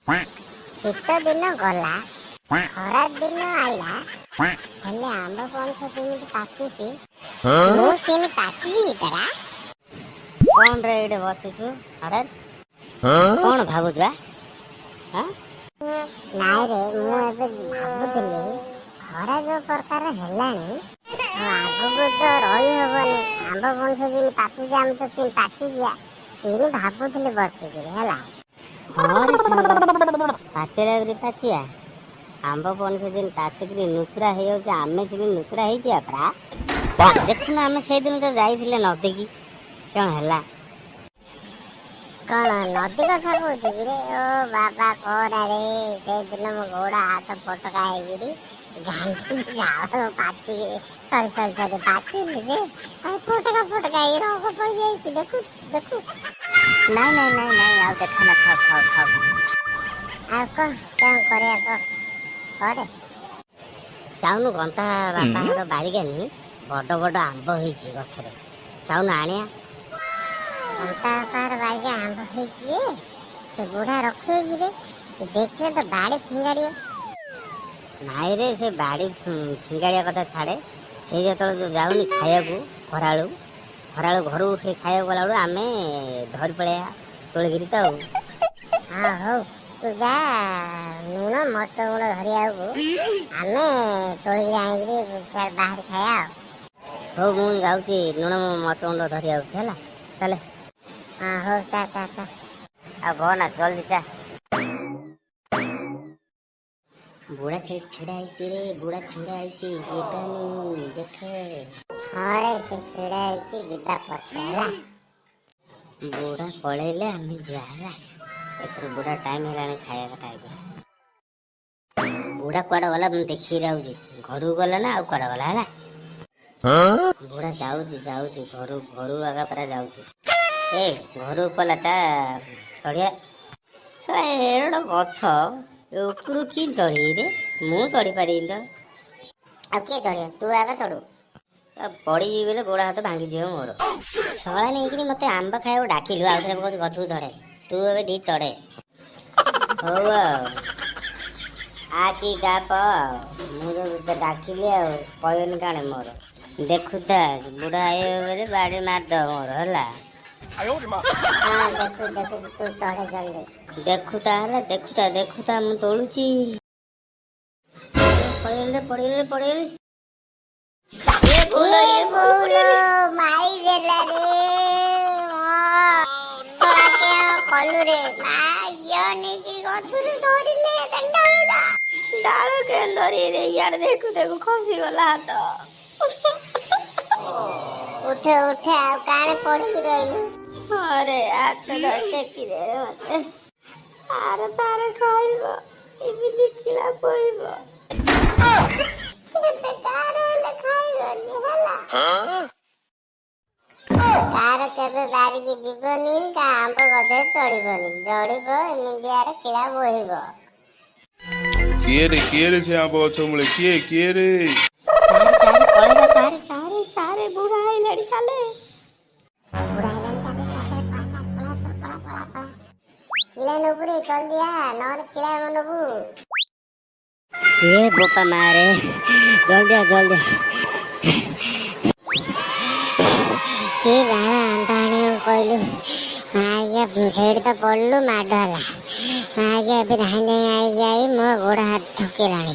ଶୀତ ଦିନ ଗଲା, ଖରା ଦିନ ଆଇଲା, ହେଲେ ଆମ୍ବ ପଣସ ଯେମିତି ପାଚୁଛି, ମୁଁ ସେମିତି ପାଚିଛି ପରା। କଣ ରେ, ଏଇଠି ବସିଛୁ ହଠାତ୍? କଣ ଭାବୁଛୁ ଆ? ହଁ। ନାଇଁ ରେ, ମୁଁ ଏବେ ଭାବୁଥିଲି, ଖରା ଯୋଉ ପ୍ରକାର ହେଲାଣି ଆଉ ଆଗକୁ ତ ରହିହବନି। ଆମ୍ବ ପଣସ ଯେମିତି ପାଚୁଛି, ଆମେ ତ ସେମିତି ପାଚିଯିବା, ସେମିତି ଭାବୁଥିଲି ବସିକିରି ହେଲା। ହଁ ରେ ସାଙ୍ଗ, ପାଚିଲା ବୋଲି ପାଚିଆ ଆମ୍ବ ପଣସ ଯେମିତି ପାଚିକିରି ନୁଚୁରା ହେଇଯାଉଛି, ଆମେ ସେମିତି ନୁଚୁରା ହେଇଯିବା ପରା। ଦେଖୁନୁ, ଆମେ ସେଇଦିନ ତ ଯାଇଥିଲେ ନଦୀକି, କଣ ହେଲା? କଣ, ନଦୀ କଥା କହୁଛୁ କିରେ? ଓ ବାବା, କହନା ରେ, ସେଇଦିନ ମୋ ଗୋଡ ହାତ ଫଟକା ହେଇକିରି ଗାଣ୍ଠି ଝାଳ ପାଚିକି, ସରି ସରି ସରି, ପାଚିଲି ଯେ ଆଉ ଫଟକା ଫଟକା ହେଇକି ରଙ୍ଗ ପଡ଼ିଯାଇଛି। ଦେଖୁ ଦେଖୁ। ନାଇଁ ନାଇଁ ନାଇଁ ନାଇଁ, ଆଉ ଦେଖା ନା, ଥାଉ ଥାଉ ଥାଉ। ଆଉ କହ, କଣ କରିବା କହ କରେ। ଚାଉନୁ, ଗନ୍ତା ବାପାଙ୍କର ବାରିକାନି ବଡ ବଡ ଆମ୍ବ ହେଇଛି ଗଛରେ, ଚାଉନୁ ଆଣିଆ। ଗନ୍ତା ବାପାର ବାଇକେ ଆମ୍ବ ହେଇଛି ଯେ ସେ ବୁଢା ରଖିବେ କିରେ? ଦେଖିଲେ ତ ବାଡ଼ି ଫିଙ୍ଗାଡ଼ିବ। ନାଇଁ ରେ, ସେ ବାଡ଼ି ଫିଙ୍ଗାଳିଆ କଥା ଛାଡ଼େ। ସେ ଯେତେବେଳେ ଯୋଉ ଯାଉନି ଖାଇବାକୁ ଖରାବେଳୁ ଖରାବେଳୁ ଘରକୁ, ସେ ଖାଇବାକୁ ଗଲାବେଳକୁ ଆମେ ଧରି ପଳେଇବା ତୋଳିକିରି ତ ଆଉ। ହଁ, ହଉ, ତୁ ଯା ଲୁଣ ମରିଚ ଗୁଣ୍ଡ ଧରିବାକୁ, ଆମେ ତୋଳିକିରି ଆଣିକିରି ସିଆଡ଼େ ବାହାରେ ଖାଇବା ଆଉ। ହଉ, ମୁଁ ଯାଉଛି, ଲୁଣ ମରିଚ ଗୁଣ୍ଡ ଧରି ଆଉଛି। ହେଲା, ଚାଲେ। ହଁ, ହଉ, ଚା ଚା ଚା। ଆଉ କହନା, ଜଲ୍ଦି ଚା। ବୁଢା ସେଇଠି ଛିଡା ହେଇଛି ରେ, ବୁଢା ଛିଡା ହେଇଛି, ଯିବାନି ଦେଖେ। ହଁ ରେ, ସେ ଛିଡ଼ା ହେଇଛି, ଯିବା ପଛେ ହେଲା। ବୁଢା ପଳେଇଲେ ଆମେ ଯିବା ହେଲା। ଏଥର ବୁଢା ଟାଇମ୍ ହେଲାଣି ଖାଇବା ଟାଇମ୍। ବୁଢା କୁଆଡେ ଗଲା ମୁଁ ଦେଖିକି ଯାଉଛି। ଘରକୁ ଗଲା ନା ଆଉ କୁଆଡେ ଗଲା ହେଲା। ବୁଢା ଯାଉଛି ଯାଉଛି ଘରୁ ଘରୁ ଆଗା ପରା ଯାଉଛି। ଏ ଘରକୁ ପଲା, ଚା ଚଢିଆ। ଶଳା, ଏଡ ଗଛ ଏ ଉପରୁ କି ଚଢିବି ରେ? ମୁଁ ଚଢି ପାରିବିନି ତ। ଆଉ କିଏ ଚଢିବ? ତୁ ଆଗ ଚଢୁ। ଆଉ ପଡିଯିବି ବୋଲେ ଗୋଡ ହାତ ଭାଙ୍ଗିଯିବ ମୋର। ଶଳା ନେଇକିରି ମତେ ଆମ୍ବ ଖାଇବାକୁ ଡାକିଲୁ, ଆଉ ଥରେ କହୁଛୁ ଗଛକୁ ଚଢେ। ତୁ ଏବେ ଦି ଚଢେ। ହଉ, ଆଉ ଆ କି ଗାପ ଆଉ ମୁଁ ଯୋଉ ତତେ ଡାକିଲି ଆଉ କହିବନି କାଣେ ମୋର। ଦେଖୁଥା, ବୁଢା ଆଇବ ବୋଲେ ବାଡ଼ି ମାରିଦବ ମୋର ହେଲା। ହଁ, ଦେଖୁ ଦେଖୁ, ତୁ ଚଢେ ଜଲ୍ଦି। ଦେଖୁତା ହେଲା, ଦେଖୁତା ଦେଖୁତା, ମୁଁ ତୋଳୁଛି। ପଡିଗଲି ରେ, ପଡିଗଲି ରେ, ପଡିଗଲି। ଏ ବୋଉଲୋ, ଏ ଏ ବୋଉଲୋ, ବୋଉଲୋ, ମାରିଦେଲା ରେ। ଶଳା, କେଁ କଲୁ ରେ? ମା ଝିଅ ନେଇକି ଗଛରେ ଧରିଲେ ଡାଳଟା। ଡାଳ କେନ୍ ଧରି ରେ? ଇଆଡେ ଦେଖୁ ଦେଖୁ ଖସିଗଲା ହାତ। ଉଠେ ଉଠେ, ଆଉ କାଣେ ପଡିକି ରହିଲୁ? ଆରେ, ହାତଟା ଟେକି ଦେ ମତେ। ଆର ତାର ଖାଇବ, ଏମିତି କିଳା ପଇବ। ଏବେ କାହାର ହେଲେ ଖାଇବନି ହେଲା। କାହାର କେବେ ବାରିକି ଯିବନି, କା ଆମ୍ବ ଗଛରେ ଚଢିବନି। ଚଢିବ, ଏମିତିଆର କିଳା ବୋହିବ। କିଏ ରେ, କିଏ ରେ, ସେ ଆମ୍ବ ଗଛ ମୂଳେ କିଏ, କିଏ ରେ? ଚାରେ ଚାରେ, ପଳେଇବା, ଚାରେ ଚାରେ ଚାରେ, ବୁଢା ଆଇଲାଣି, ଚାଲେ। ବୁଢା ହେଲାଣି, ଚାଲେ ଚାଲେ, ପଳା ଚାଲ, ପଳା ଚାଲ, ପଳା ପଳା ପଳା। କିଳା ନବୁ ରେ, ଜଲ୍ଦି ଆ, ନହେଲେ କିଳା ନବୁ। ଏ ବୋପା ମାରେ, ଜଲ୍ଦି ଆ, ଜଲ୍ଦି ଆ। କି ବାଳ ଆମ୍ବ ଆଣିବାକୁ କହିଲୁ ଆଜ୍ଞା? ସେଇଠି ତ ପଡ଼ିଲୁ, ମାଡ଼ ହେଲା ଆଜ୍ଞା। ଏବେ ଧାଇଁ ଧାଇଁ ଆଇକି I ମୋ ଗୋଡ଼ ହାତ ଥକିଲାଣି।